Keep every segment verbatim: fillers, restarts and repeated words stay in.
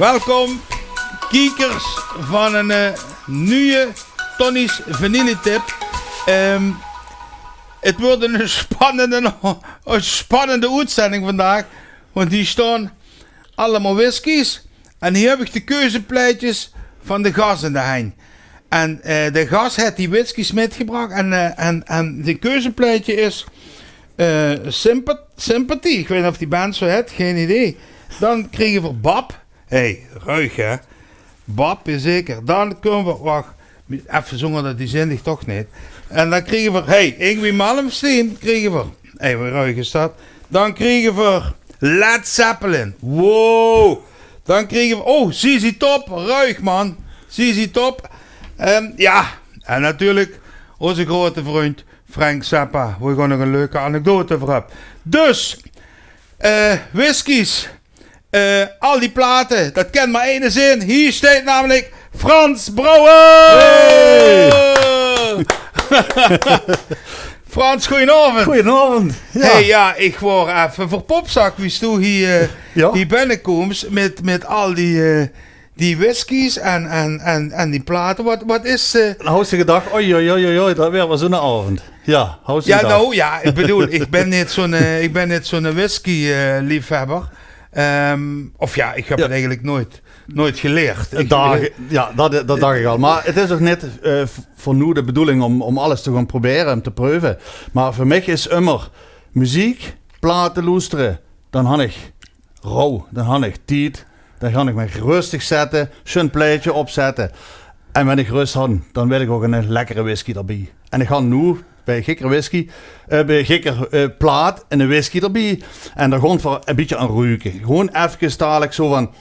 Welkom, kiekers van 'n eh, nuje Tonnie's Vinyltip. Ehm 't Wuuert 'n spannende, 'n spannende oetzending vandaag. Want hie staon allemaol whiskies. En hie höb ich de keuzeplaetjes van de gas in de henj. En eh, de gas haet die whiskies mitgebrach. En, eh, en, en de keuzeplaetje is eh, Sympa- Sympathy. Ich weit neet of die band zo het, gein idee. Dan kriege v'r Bab. Hey, ruig hè. Bab, zeker. Dan kómme v'r, wach, effe zónger det die zindig toch neet. En dan kriege v'r, hey, Yngwie Malmsteen kriege v'r. Hey, wie ruig is det? Dan kriege v'r Led Zeppelin. Wow. Dan kriege v'r, oh, Z Z Top. Ruig, man. Z Z Top. Ehm, ja, en natuurlik ózze groeate vrundj Frank Zappa, wo ich ouch nog 'n leuke anekdote euver höb. Dus, eh, whiskies, eh, al die plate, det kin mer eine zin. Hie steit namelik Frans Brouwer! Hey! Frans, goojenaovend. Goojenaovend. Ja. Hey, ja, ich waor effe verpopzak wie s toe hie, eh, Ja. hie binnekooms mit, mit al die, eh, die whiskies en, en, en, en die plate. Wat, wat is eh, Dan haws se gedach, oj, oj, oj, oj, oj, det waert waal zo'n aovend. Ja, haws se Ja, gedach. nou ja, ich bedoel, ich bin neet zo'n, eh, ich bin neet zo'n whisky-liefhebber. Ehm, of ja, ich höb Ja. 't eigelik noeit, noeit geleerd. Ich Dage, ja, det, det dach ich al. Mer 't is ouch neet eh, v- veur noe de bedoeling óm, óm alles te gaon probere en te preuve. Mer veur mich is ummer meziek, plate loestere, dan han ich rouw, dan han ich tied, dan kan ich mich rustig zètte, sjoen plaetje opzètte. En wen ich rust han, dan wil ich ouch 'n lekkere whisky d'rbie. En ich han noe bie Gikker Whisky, eh, bie Gikker eh, Plaat 'n whisky d'rbie. En dao gaon v'r 'n bietje aan ruke. Gewoon efkes dalik zo van,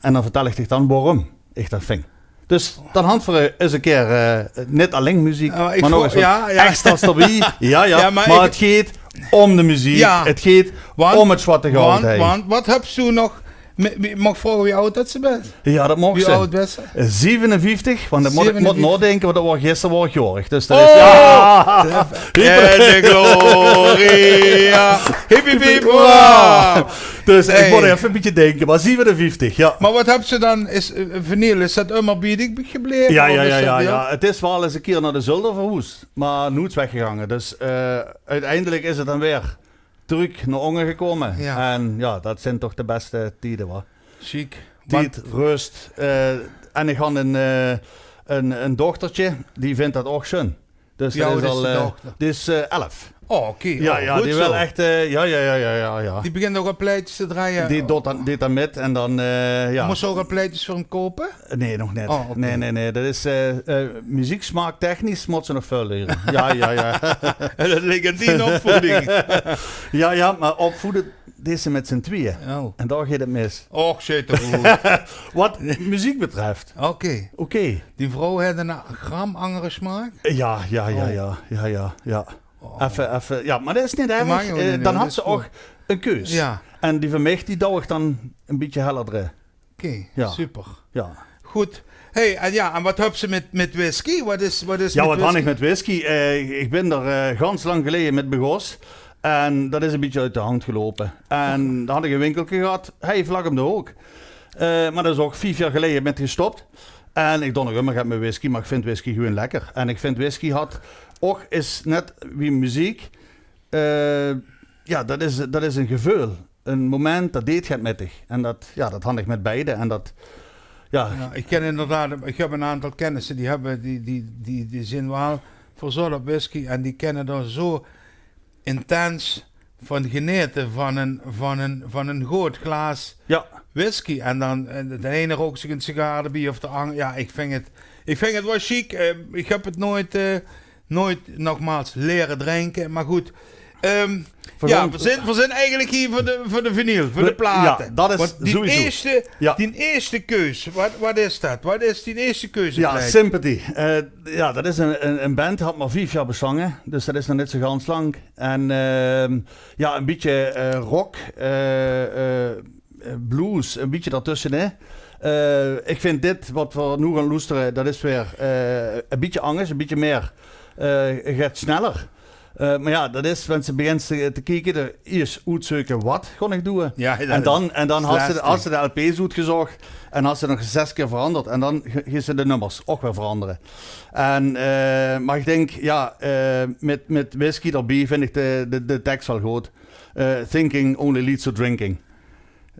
en dan vertèl ich dich dan waoróm ich det ving. Dus dan han v'r ins 'ne kier eh, neet alling meziek, Ja, ich mer nog vo- ins wat ja, ja. extra's d'rbie. Ja, ja, Ja, mer mer ich 't geet óm de meziek. Ja. 't Geet Want- óm 't zwarte goud, Want, hè. want, wat höbs doe nog? Mi- mi- Maag ich vraoge wie aod det se bès? Ja, det maag Wie se. aod bès se? Eh, zevenenvieftig, want det mót ich mót Zevenenvieftig. naodinke, want det waor gister waor ich jaorig. Dus det is Oh! ja. En de gloria. Hip, hip, hip, hoera. Dus ich Hey. mót effe 'n bietje dinke, mer zevenenvieftig, ja. Mer wat höbs se dan, is eh, vinyl, is det ummer bie dich gebleve? Ja, Of ja, is ja, det, ja, ja? ja. 't Is waal ins 'ne kier nao de zölder verhoesd, mer noets weggegange. Dus eh, oeteindelik is 't dan weer trök nao ónger gekómme. Ja. En ja, det zeen toch de bèste tiede, wa? Sjiek. Tied, Want rust. Eh, en ich han 'n eh, 'n 'n dochtertje, die vindj det ouch sjoen. Dus Wie det aod is is al, de eh, dochter? die is eh, elf. Oh, oké. Ja, Oh, ja, good die zo. wil echt, eh, ja, ja, ja, ja, ja, ja. Die begint ouch al plaetjes te drejje. Die doot dan, deet dan mit en dan, eh, ja. Mós se ouch al plaetjes veur 'm koupe? Nee, nog net. Oh, oké. Nee, nee, nee. Det is eh, eh, muzieksmaaktechnisch mót ze nog väöl liere. Ja, ja, ja. En det ligk aan die opvoeding. Ja, ja, mer opvoede deis se mit zien twieë. Oh. En dao geit 't mis. Och, zit toch good. Wat muziek betreft. Oké. Oké. Die vrouw haet 'ne gram angere smaak? Ja, ja, ja, Oh. ja, ja, ja, ja. Oh. Effe, effe, ja, mer det is neet erg. Maak je Eh, neet, dan det had is ze good. ouch 'n keus. Ja. En die van mich, die doon ich dan 'n bietje heller d'r. Oké, Ja. super. Ja. Good. Hey, en ja, en wat höbs se mit, mit whisky? Wat is, wat is Ja, mit wat han whisky? ich mit whisky? Eh, ich bin d'r eh, gans lang geleje mit begós. En det is 'n bietje oet de hand geloupe. En dao han ich 'n winkelke gehad, hey, vlak óm de hook. Eh, mer dao is ouch vief jaor geleje mit gestop. En ich doon nog ummer get mit whisky, mer ich vind whisky gewoon lekker. En ich vind whisky had ouch is net wie meziek. Eh, ja, det is, det is 'n geveul. 'n Moment, det deet get mit dich. En det, ja, det han ich mit beide. En det, ja. Ja, ich ken inderdaad, ich höb 'n aantal kennisse, die höbbe, die, die, die, die zeen waal verzot op whisky en die kinne d'r zo intens van genete, van 'n, van 'n, van 'n good glaas Ja. whisky. En dan, eh, d'n eine rook zich 'n sigaar d'rbie of d'n anger, ja, ich vind 't, ich vind 't waal sjiek. Eh, ich höb 't noeit, eh, noeit, nogmaals, liere drinke, mer good. Ehm, V'r ja, gaon v'r zeen, v'r zeen eigelik hie veur de, veur de vinyl, veur de V'r- plate. ja, det is Want die sowieso. ierste, Ja. die ierste keus, wat, wat is det? Wat is die ierste keus? Ja, Sympathy. Eh, ja, det is 'n, 'n, 'n band, had mer vief jaor bestange, dus det is nog neet zo gans lang. En ehm, ja, 'n bietje eh, rock, eh, eh, eh, blues, 'n bietje d'rtösse, hè. Eh, ich vind dit wat v'r noe gaon loestere, det is weer eh, 'n bietje angers, 'n bietje mier, eh, get sneller. Eh, maar ja, dat is, wens se begins te, te kieke, de, iers oetzeuke wat gaon ich doeë. Ja, dat en dan, en dan has se, has se de L P's oetgezóch en has se nog zes kier veranderd. En dan ge- geis se de nummers ouch weer verandere. En, eh, maar ich dink, ja, eh, mit, mit whisky d'rbie vind ich de, de, de teks waal good. Eh, thinking only leads to drinking.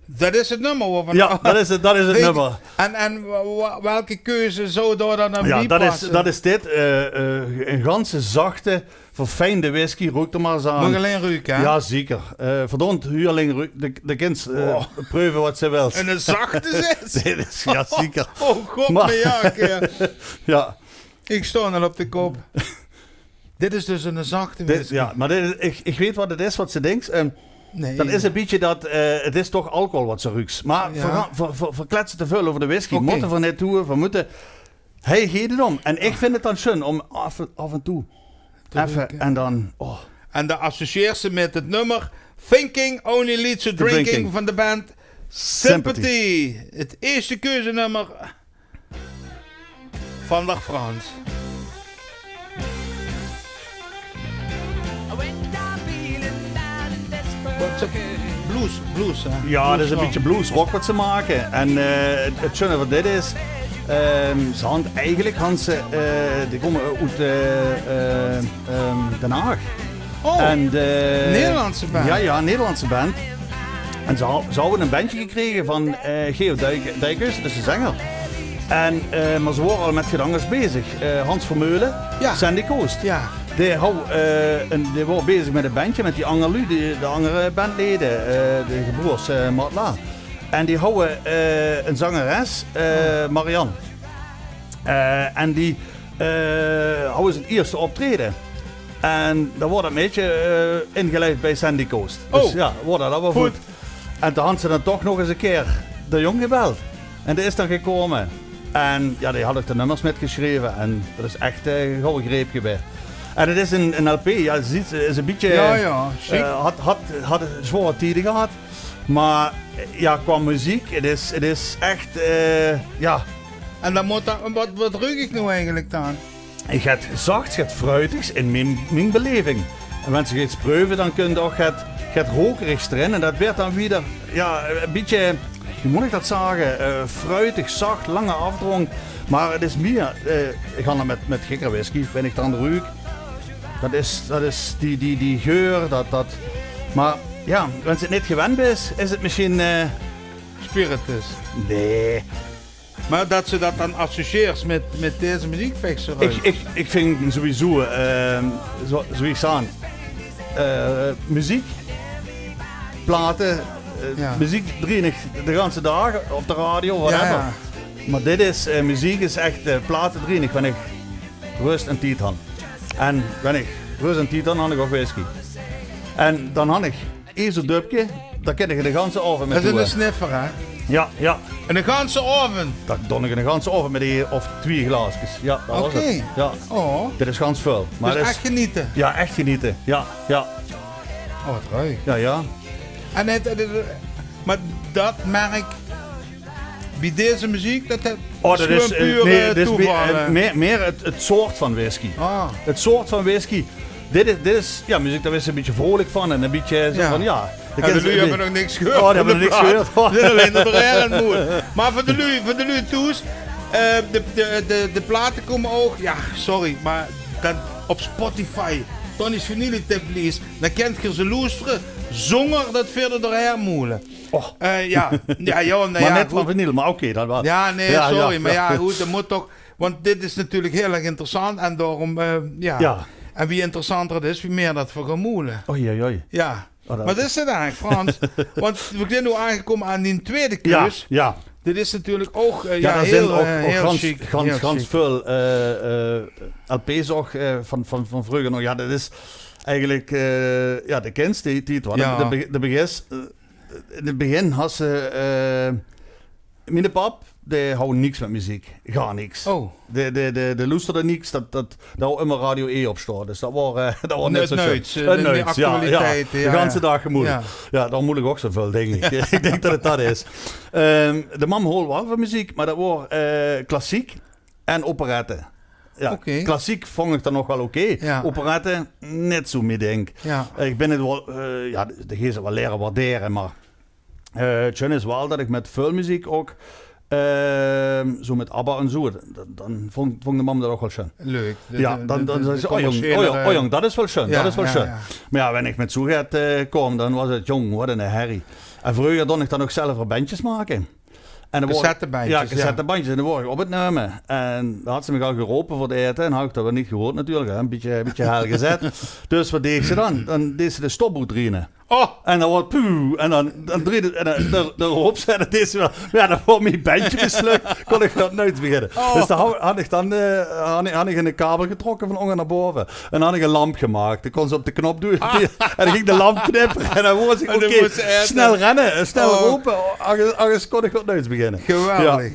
Dat is het nummer, hoor. Ja, dat is het, dat is het nummer. En, en wa- wa- welke keuze zou daar dan aan Ja, bij dat is, passen? Dat is dit. Eh, eh, een ganse zachte, verfijnde whisky. Rook er maar eens aan. Mag alleen ruiken, hè? Ja, zeker. Eh verdomd, huur alleen ruiken. De, de kins eh, preuve wat ze wilt. En een zachte zes? Dit is, ja, zeker. Oh god, maar ja, oké. Ja. Ik sta al op de kop. Dit is dus een zachte Dit, whisky. Ja, maar dit, is- ik, ik weet wat het is, wat ze denkt. Ehm, Nee. Dat is een beetje dat, eh, het is toch alcohol wat ze ruikt. Maar Ja. we, gaan- we, we, we kletsen te veel over de whisky. Oké. Moeten we net toe, we moeten... Hij geet het om. En ik vind het dan schön om af, af en toe Te even ruiken. En dan... Oh. En dan associeert ze met het nummer Thinking Only Leads to Drinking. Drinking van de band Sympathy. Sympathy. Het eerste keuzenummer van Dag Frans. Wat is het? Blues, blues, hè? Ja, dat is een beetje bluesrock wat ze maken. En eh, het, het schöne van dit is, ehm, ze hadden eigenlijk, hadden ze, eh, die komen uit eh, eh, ehm, Den Haag. Oh, en de, Nederlandse band. Ja, ja, Nederlandse band. En ze, ha- ze hadden een bandje gekregen van eh Geo Dijk- Dijkhuis, dat is de zanger. En, eh, maar ze waren al met get anders bezig. Eh, Hans Vermeulen, Ja. Sandy Coast. Ja. Die, hou, eh, een, die waren bezig met een bandje met die andere lui, die, de andere bandleden, eh, de gebroers eh Matla. En die hadden eh, een zangeres, eh, Marianne. Eh, en die eh hadden ze het eerste optreden. En daar wordt dat meidje eh ingelijfd bij Sandy Coast. Dus Oh. Ja, wordt dat wel Goed. Goed. En toen hadden ze dan toch nog eens een keer de jong gebeld. En die is dan gekomen. En ja, die had ook de nummers metgeschreven. En dat is echt eh, een gouden greep geweest. En het is een, een L P, ja, ziet, is een beetje... Ja, ja, chic. Eh, had, had, had zware tijden gehad. Maar eh, ja, qua muziek, het is, het is echt, eh, ja. En dan moet dat, wat, wat ruik ik nou eigenlijk dan? Get zachts, get fruitigs in mijn, mijn beleving. En wens ze iets preuven, dan kun je ook get, get rokerigs erin. En dat werd dan weer, ja, een beetje, hoe moet ik dat zeggen? Eh, fruitig, zacht, lange afdronk. Maar het is meer, eh, ik ga dan met, met gekker whisky, ben ik dan de ruuk. Dat is, dat is die, die, die geur, dat, dat. Maar ja, wens ze het niet gewend is, is het misschien eh, Spiritus. Nee. Maar dat ze dat dan associeert met, met deze muziek, vind ik zo raar. Ik, ik, ik vind sowieso, eh, zo, zoiets aan. Eh, muziek, platen, eh, Ja. Muziek drieën de ganse dagen op de radio, whatever. Ja, ja. Maar dit is, eh, muziek is echt eh, platen drieën wanneer ik rust en tijd had. En wanneer ik rust en tijd had, had ik ook whisky. En dan had ik Ezel dupke, daar kan ik de ganse avond met Dat is een doeë. Sniffer, hè? Ja, ja. En de ganse avond? Dat doon ik de ganse avond met één of twee glaasjes. Ja, dat was Oké. Het. Ja. Oh. Dit is gans veel. Maar Dus dat is echt genieten? Ja, echt genieten. Ja, ja. Oh, wat leuk. Ja, ja. En het, het- het- maar dat merk bij deze muziek, dat het Oh, dat gewoon is eh, puur nee, eh, dat is toeval, meer, eh, eh. meer, meer het, het soort van whisky. Ah. Het soort van whisky. Dit is, dit is ja, muziek, daar is een beetje vrolijk van en een beetje zo Ja. Van ja. Ja, de lui hebben nog niks gehuurd. Oh, die hebben nog niks gehuurd. Ze zitten alleen door de rare moer. Maar voor de lui, voor de lui thuis, eh, de, de, de, de platen komen ook, ja, sorry, maar dan op Spotify, Tony's Vinyl Tip Lees, dan kent ge ze loesteren zonder dat verder doorheen moelen. Oh. Eh, ja, ja, ja, nou Maar ja, net van goed. Vinyl, maar oké, dat wel. Ja, nee, Ja, sorry, ja, maar ja. Ja, goed, dat moet toch, want dit is natuurlijk heel erg interessant en daarom, eh, ja. Ja. En wie interessanter het is, wie meer dat we gaan moelen. Oei, oei, oei. Ja. Oh, dat Maar dat is het eigenlijk, Frans. Want we zijn nu aangekomen aan die tweede Ja, keus. Ja. Dit is natuurlijk ook, eh, Ja, ja, daar heel, zijn ook, eh, ook heel gans, chic, gans, heel gans chic. Veel eh, eh, L P's ook eh, van, van, van vroeger nog. Ja, dat is eigenlijk eh, ja, de kins die, die het Ja. De, be- de begins, eh, in het begin had ze eh, mijn pap, die hou niks met muziek. Gaar niks. Oh. De, de, de, de loesterde niks, dat, dat, daar hou immer Radio E op staan. Dus dat was, eh, dat was net Net zo nooit, schön. Eh, Een nooit, ja, actualiteit, ja. Ja, De ganse ja. Dag gemoed. Ja. Ja, daar moet ik ook zoveel, denk ik. Ik denk dat het dat is. Ehm, de mam hoort wel van muziek, maar dat was eh, klassiek en operette. Ja, klassiek vong ich dan nog waal oké. Operette, neet zoe mie dink. Ich bin 't waal, eh, ja, de geis 't waal liere waardere, mer eh, 't sjun is waal det ich mit väöl meziek ouch, eh, zoe mit ABBA en zoe, dan, dan vong, vong de mam det ouch waal sjun. Leuk. Ja, dan, dan zag ze: "O jóng, o jóng, det is waal sjun, det is waal sjun." Mer ja, wen ich mit zoe get, eh, kaom, dan waas 't: "Jóng, waat 'n herrie." En vreuger doon ich dan ouch zelf bendjes make. En dan woort, cassettebendjes, ja, cassettebendjes. En dan woort ich op 't numme. En dan had ze mich al gerope veur 't aete. En had ich det waal neet gehuurd natuurlik, hè. E bietje, e bietje hel gezat. Dus waat deeg ze dan? Dan deeg ze de stop oetriene. Oh! En dan woort puh. En dan, dan dreejde, en dan, dan, dan roop ze, en dan deeg ze waal. Mer ja, dan woort mien bendje mislök. Kós ich det noets beginne. Dus dan had, had ich dan, eh, had ich, had ich in de kabel getrokke van ónger nao bove. En had ich 'n lamp gemaak. Die kós ze op de knop doon. En dan ging de lamp knippere. En dan woort ich: "Oké, snel renne, snel rope." Anges, anges kós ich det noets beginne. Geweldig.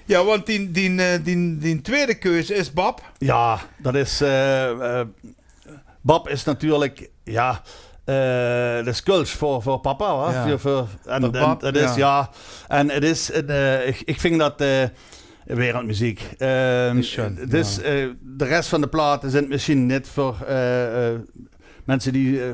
Ja, want dien, dien, eh, dien, dien twiede keuze is Bab. Ja, det is, eh, eh, Bab is natuurlik, ja, eh, de skulsj veur, veur papa, hè? Veur, veur, en, en 't is, ja, en 't is 'n, eh, ich, ich ving det, eh, wereldmeziek. Ehm, is sjun, dus, eh, de res van de plate zint mesjien neet veur, eh, eh, minse die, eh,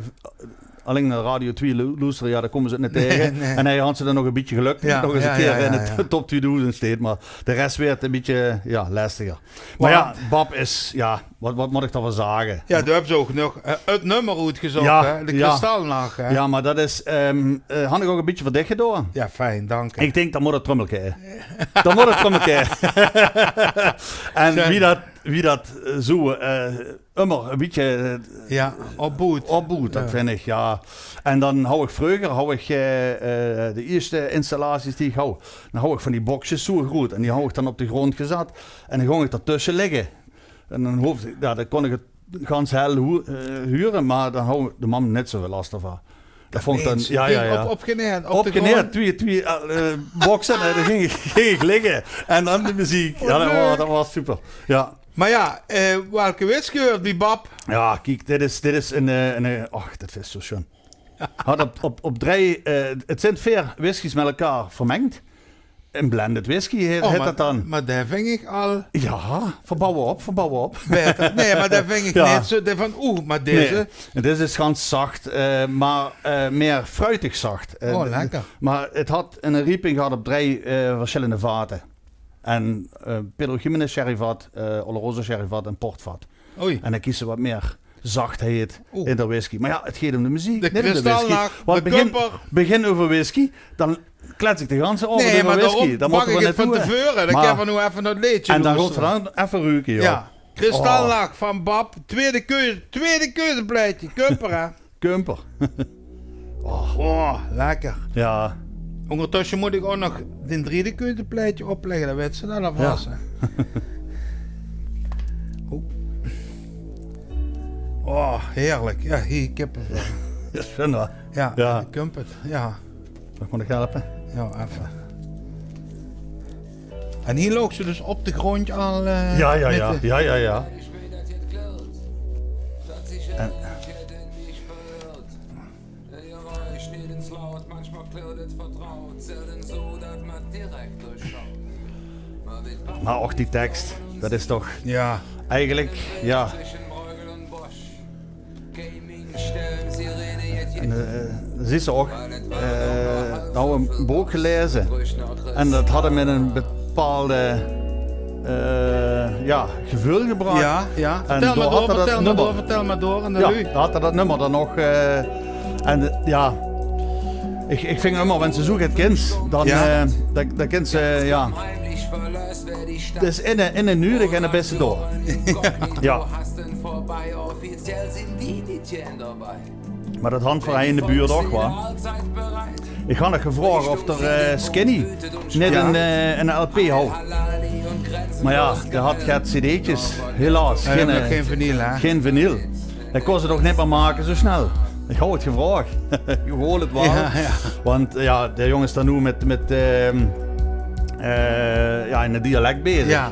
allein nao Radio Twie lo-, loestere, ja, dao kómme ze 't neet taenge. En hie hant ze dan nog e bietje gelök, nog ins 'ne kier in de top twiedoezend steet, mer de res weurt e bietje, ja, lestiger. Mer ja, Bab is, ja, waat, waat mót ich dao van zage? Ja, doe höbs ouch nog, eh, 't nummer oetgezoch, hè? De Kristalnach, hè? Ja, mer det is, ehm, eh, han ich ouch e bietje veur dich gedoon. Ja, fijn, dank dich. Ich dink, dan mót 't trummelke. Dan mót 't trummelke. En wie det, wie det, eh, zoe, eh, ummer e bietje, eh, opboewt. Opboewt, det vin ich, ja. En dan hou ich, vreuger hou ich, eh, eh, de ieësjte installaties die ich hou, dan hou ich van die boksjes zoe groeët. En die hou ich dan op de grónd gezat. En dan góng ich d'r tösje ligke. En dan hoofde ich, ja, dan kós ich 't gans hel hu-, eh, hure, mer dan hou de mam neet zoeväöl las d'rvan. Det vóng ich dan, ja, ja, ja. Op, opgeneerd, op de grónd. Opgeneerd, twie, twie, eh, bokse, en dan ging ich, ging ich ligke. En dan de meziek. Ja, det waas, det waas super. Ja. Mer ja, eh, welke whisky huurt bie Bab? Ja, kiek, dit is, dit is 'n, eh, 'n, eh, och, det is zoe sjun. Had op, op, op drie, eh, 't zint veer whiskies mit elkaar vermengd. 'n Blended whisky he-, heet det dan. Mer det ving ich al. Ja, verbouwe op, verbouwe op. Baeter. Nae, mer det ving ich neet zoe, det van, oeh, mer deze. Nae, dit is gans zach, eh, mer, eh, mieë fruitig zach. Eh, oh, lekker. Mer 't had 'n rieping gehad op drie, eh, versjillende vate. En, eh, Pedro Ximénez sherryvat, eh, Oloroso sherryvat en portvat. Oei. En dan kieze ze waat mieë zachheid in de whisky. Mer ja, 't geit óm de meziek, neet óm de whisky. Want begin euver whisky, dan klets ich de ganse aovend euver whisky. Dan mótte v'r 't van teveure. Dan kinne v'r noe effe nao 't leedje loestere. En dan gaon v'r dan effe ruke, ja. Ja. Kristalnach van Bab, twiede keuze, twiede keuzeplaetje, Kumper, hè. Kumper. Oh, lekker. Ja. Óngertösse mót ich ouch nog dien driede keuzeplaetje oplegke, det weits se dan alvas, hè. Oh. Oh, heerlik. Ja, hie, kippevel. Det is sjun, hè? Ja, Kumper, ja. Zal ich dich helpe? Ja, effe. En hie loog ze dus op de grónd al, eh, ja, ja, ja. Ja, ja, ja. En mer och die teks, det is toch, ja, eigelik, ja. En, eh, zuus se ouch, eh, noe e book gelaeze. En det had mich in 'n bepaald, eh, ja, geveul gebrach. Ja, ja. En vertèl mer door, vertèl mer door, vertèl mer door. En de luuj? Ja, dao had 'r det nummer dan nog, eh, en, eh, ja. Ich, ich ving ummer, wens se zoe get kins, dan, eh, dan, dan kins se, ja. 't Is in 'n, in 'n nuuedig en 't bèste door. Ja. Mer det hant veur ein in de buurt ouch waal. Ich han nog gevraog of d'r, eh, Skinny neet 'n, eh, 'n L P hou. Mer ja, dae had get cd'tjes, helaas. Gein, eh, gein vinyl, hè? Gein vinyl. Ich kós 't ouch neet mieë make zoe snel. Ich hou 't gevraog. Ich wol 't waal. Ja, ja. Want, ja, de jónges staon noe mit, mit, ehm, eh, ja, in 't dialek bezig. Ja.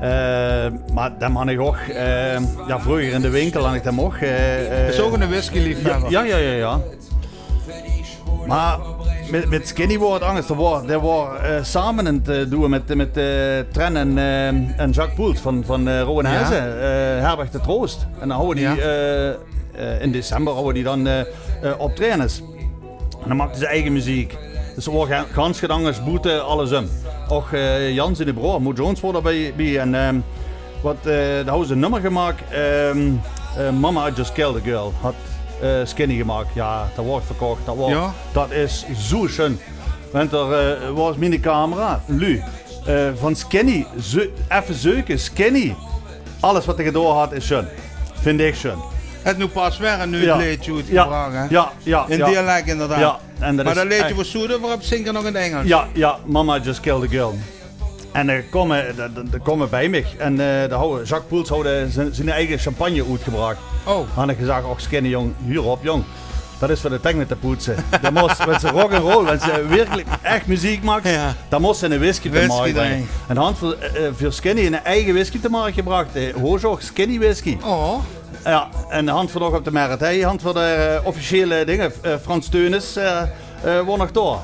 Eh, mer dan han ich ouch, eh, ja, vreuger in de winkel han ich dan ouch, eh, eh, is ouch 'ne whiskyliefhebber. Ja, ja, ja, ja. Mer Mit, mit Skinny woar 't angers. Dae woar, dae woar, eh, same aan 't, eh, doeë mit, mit, eh, Tren en, eh, en Jacques Poels van, van, eh, Rowwen Hèze, eh, Herberg de Troost. En dan houwe die, eh, eh, in december houwe die dan, eh, eh, optraejes. En dan maakde ze eige meziek. Dus ze woar ga-, gans get angers boete alles um. Och, eh, Jan ziene broor, Mo Jones, woar d'r bie, bie. En, ehm, wat, eh, dao houwe ze e nummer gemaak. Ehm, eh, Mama, I Just Killed a Girl had, eh, Skinny gemaak. Ja, dat woar verkoch. Dat woar, dat is zoeë sjun. Want d'r, eh, woar miene camera, Lu, eh, van Skinny, zeu-, effe zeuke, Skinny. Alles wat d'r gedoa had is sjun. Vind ich sjun. Het noe pas weer e nuuj leedje oetgebrach, hè? Ja, ja. In dialek inderdaad. Ja, en dat is dat leedje wat Soede veur op zinge nog in 't Engels. Ja, ja, Mama, I Just Killed a Girl. En d'r kome, d'r, d'r, d'r kome bie mich. En, eh, d'r houwe, Jacques Poels houwe zien, zien eige champagne oetgebrach. Oh. Had ich gezag, och Skinny jong, huur op jong. Dat is veur de tenge te poetse. Dat mós, wens se rock and roll, wens se werkelik ech meziek maaks, dan mós se 'ne whisky te mark bringe. En han veur, eh, veur Skinny 'ne eige whisky te mark gebrach. De Hojo Skinny whisky. Oh. Ja, en han veur nog op de Merret, hè, han veur de, eh, officiële dinge, eh, Frans Theunisz, eh, eh, woar nog doa.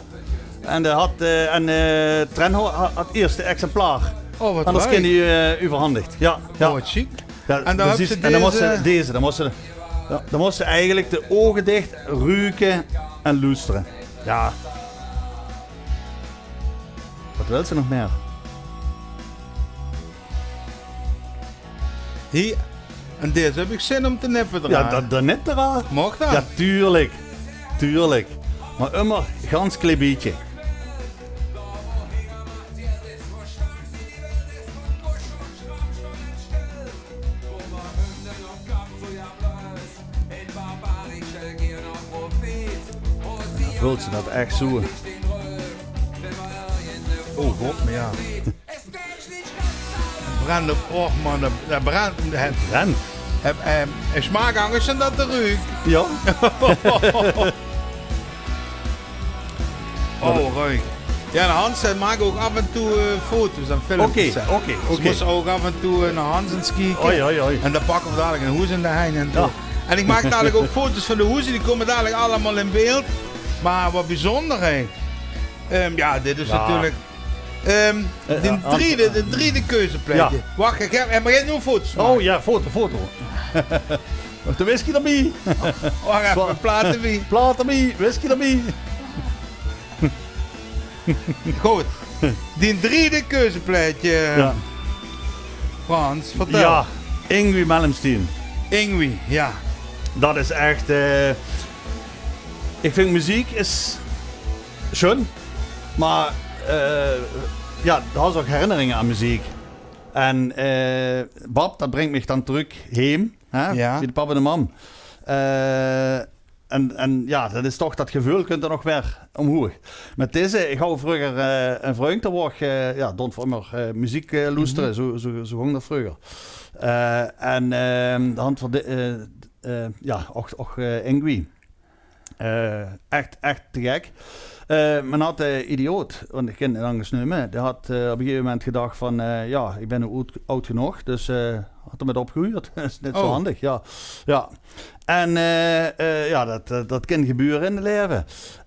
En de had, eh, en, eh, Tren ho-, ha-, had 't eerste exemplaar aan de Skinny, eh, euverhandig. Ja, ja. Oh, wat sjiek. Ja, en dan mós se deze, dan mós se, ja, dan mós se eigelik de ouge dich, ruke en loestere. Ja. Wat wils se nog mieë? Hie, en deze höb ich zin um te nippe. Ja, dan, dan nip d'r aan. Maag dat? Ja, tuurlik. Tuurlik. Mer ummer gans klee bietje. Ja, vult ze dat ech zoeë? Oh god, mer ja. 't Brent op, och man, dat, dat brent. 't Brent. Heb, eh, ich smaak angers dan dat 't ruuk. Ja. Oh, ruik. Ja, de Hans, eh, maak ouch af en toe, eh, foto's en filmpjes, hè. Oké, oké. Dus mós ouch af en toe, eh, nao Hans ins kieke. Oei, oei, oei. En dan pakke v'r dalik 'n hoes in de hein en zo. Ja. En ich maak dalik ouch foto's van de hoeze, die kome dalik allemaol in beeld. Mer wat bezunjer, hè. Ehm, ja, dit is natuurlik, ehm, de driede, de driede keuzeplaetje. Ja. Wach, ich höb, höb mer gein noe foto's gemaak. Oh ja, foto, foto. Nog de whisky d'rbie. Wach effe, plaat d'rbie. Plaat d'rbie, whisky d'rbie. Good. Dien driede keuzeplaetje, ja. Frans, vertèl. Ja, Yngwie Malmsteen. Yngwie, ja. Dat is ech, eh, ich vinj meziek is sjun, mer, eh, ja, doe has ouch herinneringe aan meziek. En, eh, Bab, dat bringk mich dan trök heem. Hè? Ja. Bie de pap en de mam. Eh, en, en ja, dat is toch, dat geveul kunt d'r nog weer umhoeg. Mit deze, ich hou vreuger, eh, 'ne vrundj, dao woar ich, eh, ja, dao veur ummer, eh, meziek, eh, loestere, zo, zo, zo góng dat vreuger. Eh, en, ehm, de hand van de, eh, eh, ja, och, och, eh, Yngwie. Eh, ech, ech te gek. Eh, mer had de idioot, want ich kin 't angers neume, dae had, eh, op e gegeve moment gedach van, eh, ja, ich bin noe oud, oud genóg, dus, eh, had 'm 't opgehuurd. Dat is nit zo handig, ja. Ja. En, eh, eh, ja, dat, eh, dat kin gebeure in 't laeve.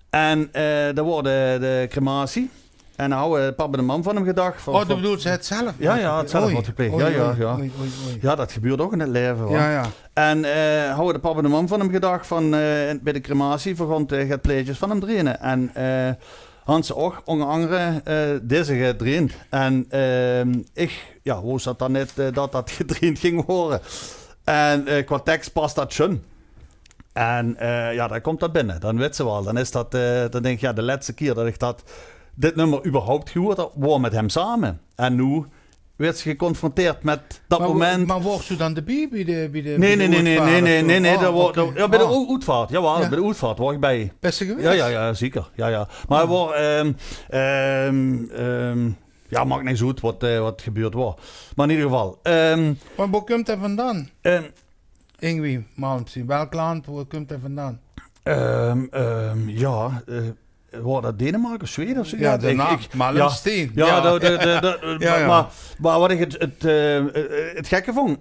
En, eh, dao woar de, de crematie. En dao houwe pap en de mam van 'm gedach. Van, oh, dat bedoels se 't zelf? Ja, ja, 't zelf had gepleeg. Ja, ja, ja. Oei, oei, oei. Ja, dat gebeurt ouch in 't laeve, hoor. Ja, ja. En, eh, houwe de pap en de mam van 'm gedach van, eh, bie de crematie, v'r goon, eh, get plaetjes van 'm drieëne. En, eh, han ze ouch ónger angere, eh, deze gedrieënd. En, ehm, ich, ja, woos dat dan nit, eh, dat dat gedrieënd ging waere. En, eh, qua teks pas dat sjun. En, eh, ja, dan kump dat binne. Dan wits se waal. Dan is dat, eh, dan dink ich, ja, de lètste kier dat ich dat, dit nummer überhaupt gehuurd had, woar mit häöm same. En noe wits se geconfronteerd mit dat moment. Mer woars doe dan d'rbie, bie de, bie de, bie de oetvaart of zo? Nae, nae, nae, nae, dat woar, ja, bie de oetvaart, jawaal, bie de oetvaart woar ich bie. Bis se gewaes? Ja, ja, ja, zeker. Ja, ja. Mer 't woar, ehm, ehm, ehm, ja, maak nit oet wat, eh, wat gebeurd woar. Mer in eder geval, ehm, mer wo kump 'r vandaan? Ehm, Yngwie Malmsteen, welk land, wo kump 'r vandaan? Ehm, ehm, ja, eh, woar dat Denemarke of Zwede of zo? Ja, de naam Malmsteen. Ja, ja, de, de, de, de, ja, ja. Mer, mer wat ich 't, 't, eh, 't gekke vong,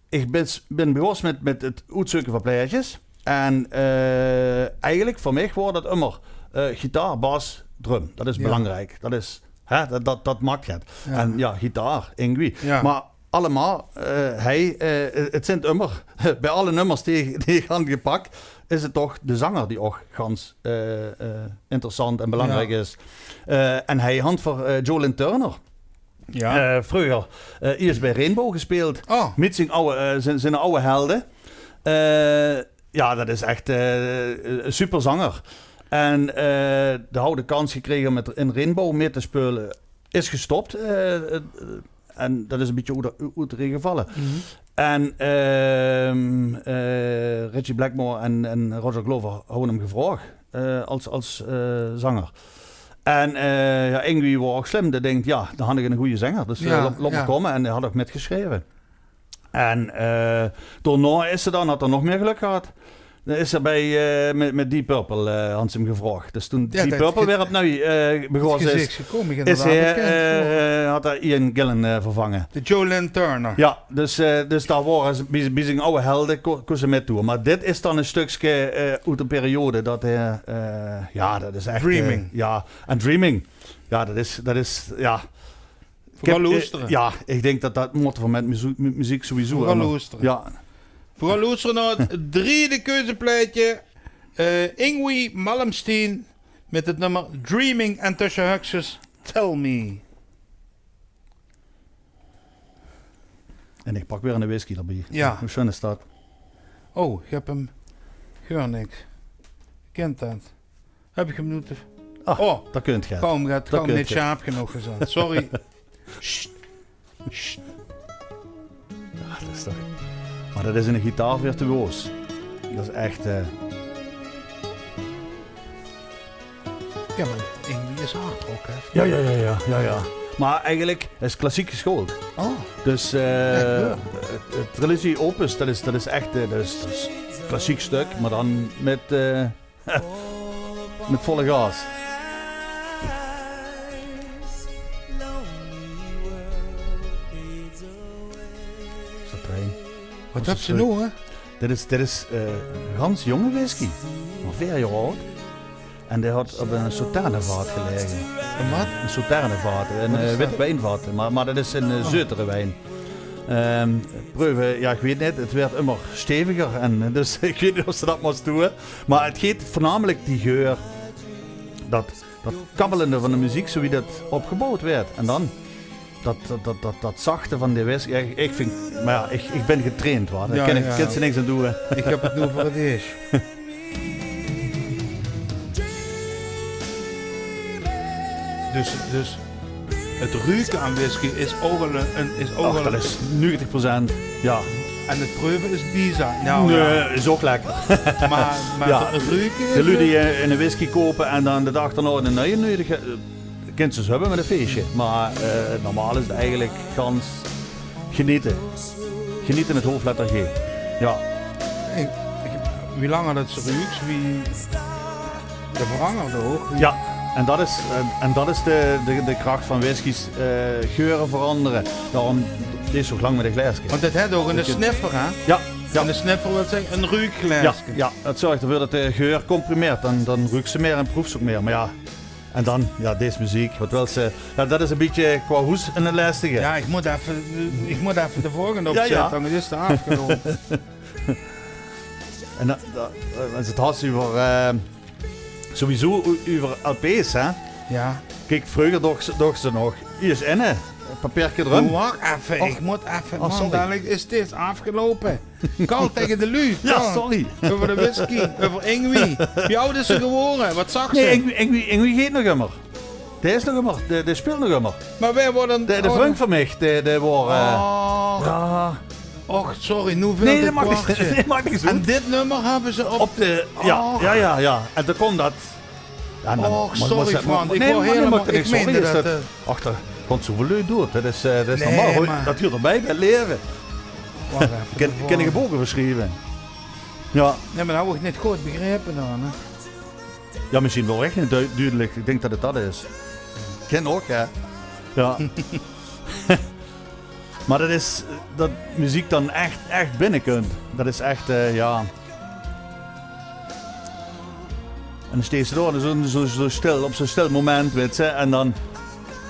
ich bin, bin begós mit, mit 't oetzeuke van plaetjes. En, eh, eigelik veur mich woar dat ummer Eh, gitaar, bas, drum. Dat is belangriek. Dat is, hè, dat, dat, dat maak 't. En ja, gitaar, Yngwie. Maar allemaol, eh, hei, eh, 't zint ummer, bie alle nummers die, die ich han gepak, is 't toch de zenger die ouch gans, eh, eh, interessant en belangriek is. Eh, en hei hant v'r, eh, Joe Lynn Turner. Ja. Eh, vreuger, eh, iers bie Rainbow gespeeld. Oh. Mit zien aw, eh, zien, zien aw helde. Eh, ja, dat is ech, eh, 'ne superzenger. En, eh, dae hou de kans gekrege um mit in Rainbow mit te speule. Is gestop. Eh, eh, en dat is e bietje oet de, oet de reej gevalle. En, ehm, eh, Ritchie Blackmore en, en Roger Glover houwe 'm gevraog, eh, als, als, eh, zenger. En, eh, ja, Yngwie waor ouch slim. Dae dink, ja, dan han ich 'ne gooje zenger. Dus, eh, laot, laot mer kómme. En dae hat ouch mitgesjreve. En, eh, daonao is 'r dan, hat 'r nog mieë gelök gehad. Dan is 'r bie, eh, mit, mit Deep Purple, eh, han ze 'm gevraog. Dus toen Deep Purple weer opnuuj, eh, begós is, is 'r, eh, hat 'r Ian Gillan, eh, vervange. De Joe Lynn Turner. Ja, dus, eh, dus dao waore ze, bie, bie zien aw helde ko-, kós 'r mitdoe. Maar dit is dan e stökske, eh, oet de periode dat 'r, eh, ja, dat is ech, eh, Dreaming. Ja, en Dreaming. Ja, dat is, dat is, ja. V'r gaon loestere. Ja, ich dink dat dat mótte v'r mit mezie-, mit meziek sowieso. V'r gaon loestere. Ja. V'r gaon loestere nao 't derde keuzeplaetje. Eh, Yngwie Malmsteen mit 't nummer Dreaming en tösse häökskes Tell Me. En ich pak weer 'ne whisky d'rbie. Ja. Wie sjoen is dat? Oh, ich höb 'm. Geur niks. Kint dat? Höb ich 'm noe te... Ah, oh, dat kunt get. Kaum get, dat kaum kunt neet get. Sjaarp genóg gezat. Sorry. Sst. Sst. Ja, dat is toch... Maar dat is 'ne gitaarvirtuoos. Dat is ech, eh... Ja, maar Yngwie is hardrock, hè? Ja, ja, ja, ja, ja, ja. Maar eigelik is klassiek gesjoold. Oh. Dus, eh, ja, cool. 't, 't trilogie opus, dat is, dat is ech, eh, dat is, dat is klassiek stök, maar dan mit, eh, mit volle gaas. Is dat trein? Wat höbs se noe, hè? Dit is, dit is, eh, gans jónge whisky. Maar veer jaor aud. En dae hat op 'n sauternevaat gelaege. 'N wat? 'n Sauternevaat, 'n, eh, wit wienvaat. Maar, maar dat is 'n, eh, zeutere wien. Ehm, preuve, ja, ich weit neet. 't Weurt ummer steviger en, eh, dus ich weit neet of se dat mós doon. Maar 't geit veurnamelik die geur, dat, dat kabbelende van de meziek, zo wie dat opgeboewd weurt. En dan dat, dat, dat, dat, dat zachte van de whisky, ich, ich vin, maar ja, ich, ich bin getraind, wa. Dao kins se niks aan doon. Ich höb 't noe veur 't iers. Dus, dus 't ruke aan whisky is ouch al 'n, is ouch al... Och, dat is negentig procent. Ja. En 't preuve is bizar. Nou, nee, ja. Is ouch lekker. Maar, maar 't ruke is... De luuj die, eh, 'ne whisky koupe en dan de daag daonao 'ne nuie nuuedig, eh, Kins se ze höbbe mit e fieske, maar, eh, normaal is 't eigelik gans genete. Genete mit hoofdletter G. Ja. Ich, ich, wie langer dat se ruuks, wie, dat verangert ouch. Ja, en dat is, eh, en dat is de, de, de krach van whisky's, eh, geure verangere. Daorum deis se zoe lang mit e glaeske. Want dat haet ouch 'ne sniffer, hè? Ja, ja. 'Ne sniffer wil zègke, e ruukglaeske. Ja, ja, dat zörg d'rveur dat de geur comprimeert. Dan, dan ruuks se mier en proefs se ouch mier. Maar ja, en dan, ja, dees meziek. Wat wils se? Ja, dat is e bietje qua hoes 'n lestige. Ja, ich mót effe, ich mót effe de volgende opzètte, want 't is te aafgeloupe. En dan, dan, eh, es se 't has euver, eh, sowieso o-, euver L P's, hè? Ja. Kiek, vreuger dochte ze, dochte ze nog, hie is inne, papierke d'rum. Wach effe, ich mót effe, man, dalik is dit aafgeloupe. Kal taenge de luuj. Ja, sorry. Euver de whisky, euver Yngwie. Wie aud is 'r gewore? Wat zag ze? Nee, Yngwie, Yngwie, Yngwie geit nog ummer. Dae is nog ummer, dae, dae speelt nog ummer. Maar wae waor dan... De, de vrung van mich, dae, dae waor, eh... Oh. Ja. Och, sorry, noe veel... Nee, dat maak neet, nee, maak neet zoe. En dit nummer höbbe ze op... Op de, ja, ja, ja, ja. En toen kóm dat Ja, dan... Och, sorry, Frans. Ich waor hielemaol, ich meinde dat, eh... Ach, dao kómp zoeväöl luuj doed. Dat is, eh, dat is normaal. Dat huurt d'rbie, bie 't laeve. Wach effe. Kin, kin ich e book euver sjrieve? Ja. Nee, maar dat haw ich neet good begrepe dan, hè. Ja, mesjien waor ich neet du-, dudelik. Ich dink dat 't dat is. Kin ouch, hè. Ja. Maar dat is, dat meziek dan ech, ech binnekump. Dat is ech, eh, ja. En dan steis se dao, en zoe, zoe, zoe stil, op zoe'n stil moment, wits se. En dan...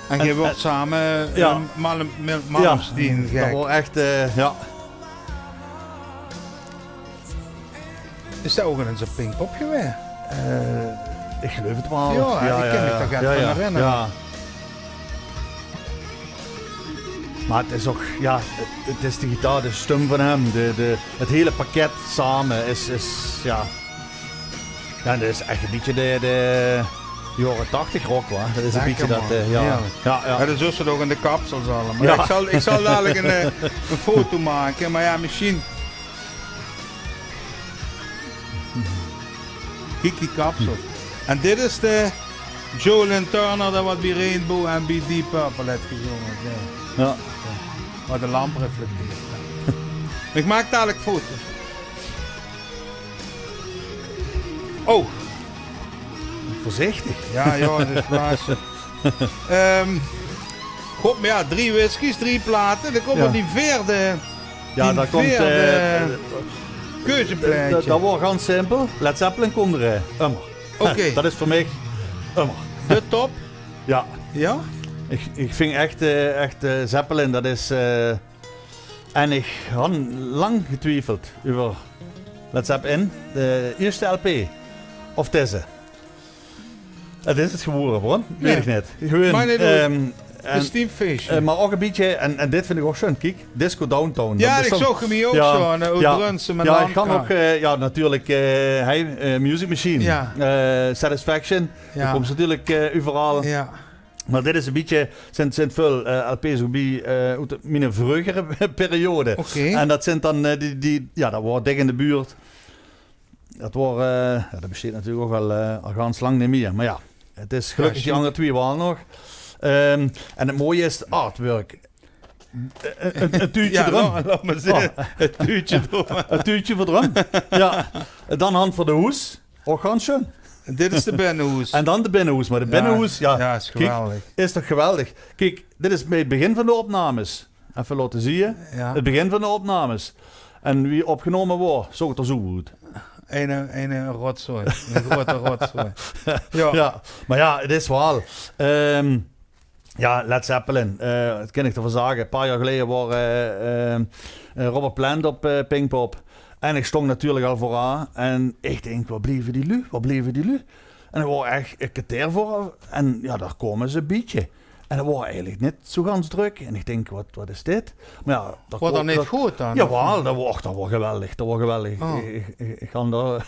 En geer woort same, eh, Malm-, Mal-, Malmsteen gek. Dat woor ech, eh, ja. Is dat ouch al ins op Pinkpop gewaes? Eh, ich geluif 't waal. Ja, ich kin mich dao get van herinnere. Ja. Mer 't is ouch, ja, 't, 't is de gitaar, de stum van häöm, de, de, 't hele pakket same is, is, ja. Ja, dat is ech e bietje de, de jaore tachtig rock, wa. Dat is e bietje dat, eh, ja. Ja, ja. Ja, dat zóws se ouch in de kapsels allemaol. Ja. Ich zal, ich zal dalik ein, eh, ein foto make, mer ja, mesjien. Kiek die kapsels. En dit is de Joe Lynn Turner, dat wat bie Rainbow en bie Deep Purple haet gezónge. Ja. Ja. Wat de lamp reflecteert. Ich maak dalik foto's. Oh. Veurzichtig. Ja, ja, dat is plaatse. Ehm, god, mer ja, drie whisky's, drie plate. Dan kump d'r die veerde, ja, die dan kump, veerde eh, keuzeplaetje. Dat, dat woor gans simpel. Led Zeppelin kump d'r, eh, ummer. Oké. Dat is veur mich ummer. De top? Ja. Ja? Ich, ich ving ech, eh, ech, eh, Zeppelin, dat is, eh, en ich han lang getwiefeld euver Led Zeppelin, de ierste L P of deze. 't Is 't gewore, Bron. Weit ich neet. Gewoon, ehm, en, eh, mer ouch e bietje, en, en dit vin ich ouch sjoen. Kiek, Disco Downtown. Ja, ich zoog 'm hie ouch zoe, eh, oet Brunssum en Landgraaf. Ja, ich kan ouch, eh, ja, natuurlik, eh, hey, eh, Music Machine. Ja. Eh, Satisfaction. Ja. Dao kump natuurlik, eh, euveral. Ja. Mer dit is e bietje, zint, zint väöl, eh, L P's ouch bie, eh, oet miene vreugere periode. Oké. En dat zint dan, eh, die, die, ja, dat woor dik in de buurt. Dat woor, eh, ja, dat besteit natuurlik ouch al, eh, al gans lang neet mier. Mer ja, 't is gelökkig, die anger twie waal nog. Ehm, en 't mooie is 't artwork. Eh, eh, e, e tuutje d'rum. Ja, laot, laot mer zeen. Oh. E tuutje d'rum. E tuutje veur d'rum. Ja. Dan han veur de hoes. Och, gans sjoen. En dit is de binnehoes. En dan de binnehoes. Mer de binnehoes, ja, is kiek, geweldig. Is toch geweldig? Kiek, dit is bie 't begin van de opnames. Effe laote zieë. Ja. 't Begin van de opnames. En wie opgenome woor, zoog 't d'r zoe oet. Eine, eine rotzooi. Ein groete rotzooi. Ja. Ja, mer ja, 't is waal. Ehm, ja, Led Zeppelin. Eh, wat kin ich d'rvan zage? E paar jaor geleje woor, eh, eh, eh, Robert Plant op, eh, Pinkpop. En ich stóng natuurlik al veuraan. En ich dink, "Wo blieve die luuj? Wo blieve die luuj?" En 't woor ech e kerteer veur. En ja, dao kome ze e bietje. En dat woor eigelik neet zoe gans drök. En ich dink, "Wat, wat is dit?" Mer ja, dat... Woor dat neet good dan, of neet? Jawaal, dat woor, och, dat woor geweldig. Dat woor geweldig. Oh. Ich, ich, ich, ich kan dao...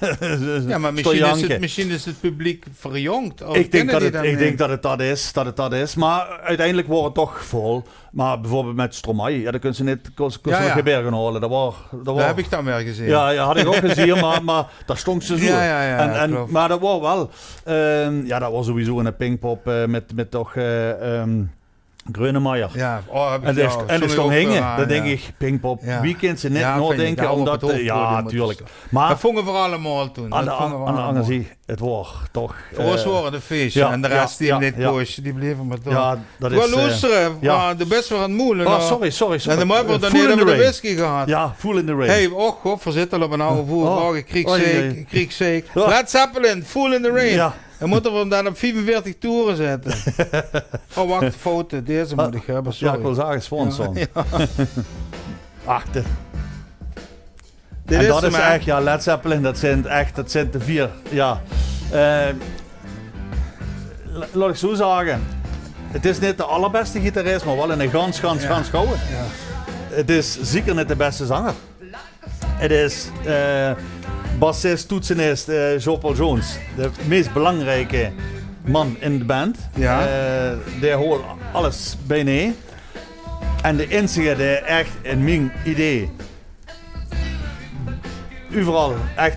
Ja, mer mesjien is 't, mesjien is 't publiek verjóng. Of ich dink dat 't, ich dink dat 't dat is, dat 't dat is. Mer oeteindelik woor 't toch vol. Mer bieveurbeeld mit Stromae, ja, dao kóns se neet, kóns, kóns se nog gein beer gaon haole. Dat woor, dat woor... Dat höb ich dan weer gezeen. Ja, ja, had ich ouch gezeen, mer, mer dao stóng ze zoe. Ja, ja, ja, en, en, klop. Mer dat woor waal, ehm, ja, dat woor sowieso 'ne Pinkpop, eh, mit, mit toch, eh, ehm, Grönemeyer. Ja, oh, höb ich... En die stóng hinge. Dan dink ich, Pinkpop, wie kins se neet naodinke, ómdat, eh, ja, natuurlik. Mer dat vónge v'r allemaol toen. Aan de, aan de anger zie, 't woor toch, veur ós woor 't e fieësje. Ja, en de res die 'm neet kós, die bleve mer door. Ja, dat is, eh, loestere, ja. Mer de bès weer aan 't moele. Oh, sorry, sorry, sorry. En dan höbbe v'r 't neet euver de whisky gehad. Ja, Fool in the Rain. Hey, och, godverzitte, op 'n half oer. Oh. Och, ich krieg zeik, ich krieg zeik. Ja. Led Zeppelin, Fool in the Rain. Ja. Dan mótte v'r 'm dan op viefenveertig toere zètte. Oh, wach, foute. Deze mót ich höbbe, sorry. Ja, ich wil zage, Swanson. Ja, ja. Ach, de... Dit is 'm, hè? En dat is ech, ja, Led Zeppelin, dat zint ech, dat zint de veer, ja. Eh, la-, laot ich zoe zage, 't is neet de allerbèste gitaris, mer waal 'ne gans, gans, gans gouwe. Ja. 't Is zeker neet de bèste zenger. 't Is, eh, bassist, toetsenist, eh, Jean-Paul Jones, de meis belangrieke man in de band. Ja. Eh, dae holt alles bienein. En de einzige dae ech, in mien idee, euveral ech,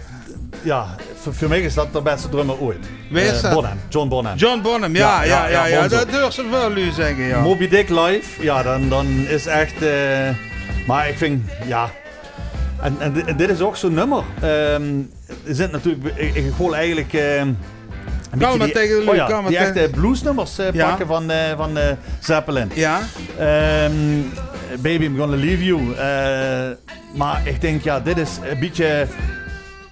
ja, veur, veur mich is dat de bèste drummer oeit. Wae is dat? Eh, Bonham, John Bonham. John Bonham, ja, ja, ja, ja, Bonzo. Dat huurs se väöl luuj zègke, ja. Moby Dick live, ja, dan, dan is ech, eh, mer ich ving, ja. En, en di-, en dit is ouch zoe'n nummer. Ehm, d'r zint natuurlik, ich, ich wil eigelik, ehm, e bietje die, oh ja, die echte bluesnummers, eh, pakke van, eh, van, eh, Zeppelin. Ja. Ehm, Baby, I'm Gonna Leave You. Eh, mer ich dink, ja, dit is e bietje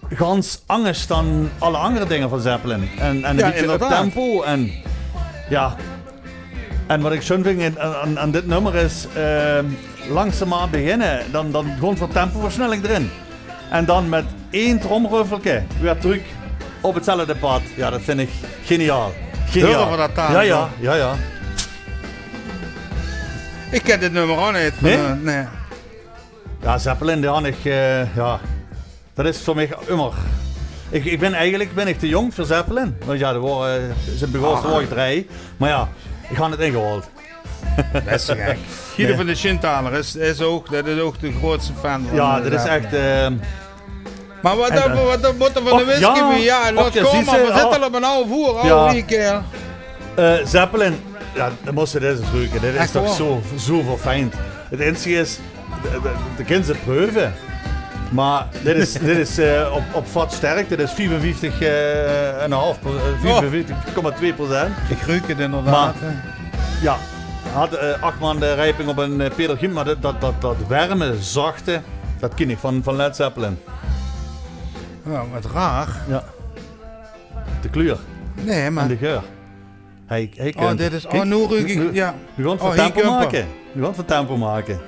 gans angesj dan alle anger dinger van Zeppelin. En, en e bietje up-tempo en, ja. En wat ik sjoen vind aan, aan, aan dit nummer is, eh, langzaam aan beginne, dan, dan gewoen van tempoversnelling d'rin. En dan mit ein tromruffelke weer trök op 'tzelfde pad. Ja, dat vind ik geniaal. Geniaal. Hure we dat dan? Ja, ja, ja, ja. Ik ken dit nummer al neet. Nae? Eh, nae. Ja, Zeppelin, die han ik, eh, ja, dat is veur mich ummer. Ik, ik bin eigelik bin ik te jong veur Zeppelin. Want ja, de wore, ze begós, wore ik drei. Maar ja, ik han het ingehaold. Best gek. Guido van de Schintaler is, is ook, dat is ook de grootste fan van. Ja, eh, dat is echt. Eh, maar wat, en, eh, wat, wat, wat van de whisky? Ja, en dat, kom maar, we zitten op een half uur. Oh, ja. Eh, Zeppelin, ja, dan moest je deze ruiken. Dit is toch zo, zo verfijnd. Het enige is, de, de, de kins het preuve. Maar dit is, dit is eh, op, op vatsterkte, dit is vierenvijftig, eh, en een half, eh, vierenvijftig komma twee procent. Ik ruik het inderdaad. Maar, ja, had eh, acht maanden rijping op een eh, Peter Giem, maar dat, dat, dat, dat werme, zachte, dat ken ik van, van Led Zeppelin. Ja, wat raar. Ja. De kleur. Nee, maar en de geur. Hey, hey, oh, dit is, oh, nu ruik ik, ja. We gaan van tempo maken. We gaan van tempo maken.